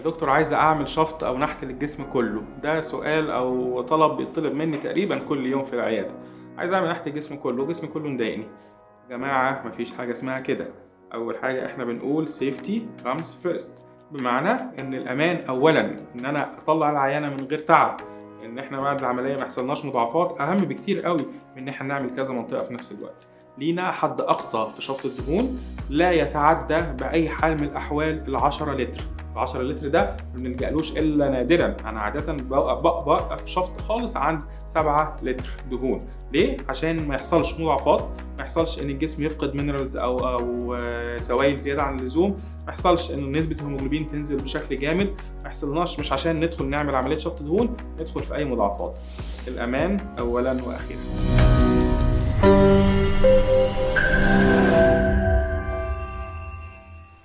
دكتور، عايز اعمل شفط او نحت للجسم كله. ده سؤال او طلب بيطلب مني تقريبا كل يوم في العياده. عايز اعمل نحت الجسم كله، جسمي كله مضايقني. يا جماعة مفيش حاجة اسمها كده. اول حاجة احنا بنقول safety comes first، بمعنى ان الامان اولا، ان انا اطلع العيانه من غير تعب، ان احنا بعد العملية ما يحصلناش مضاعفات، اهم بكتير قوي من ان احنا نعمل كذا منطقة في نفس الوقت. لينا حد اقصى في شفط الدهون لا يتعدى باي حال من الاحوال ال 10 لتر. ال 10 لتر ده ما بنلجألوش الا نادرا. انا عادة بوقف شفط خالص عند 7 لتر دهون. ليه؟ عشان ما يحصلش مضاعفات، ما يحصلش ان الجسم يفقد minerals او سوائل زيادة عن اللزوم، ما يحصلش ان نسبه الهيموجلوبين تنزل بشكل جامد، ما يحصلناش، مش عشان ندخل نعمل عملية شفط دهون ندخل في اي مضاعفات. الامان اولا واخيرا.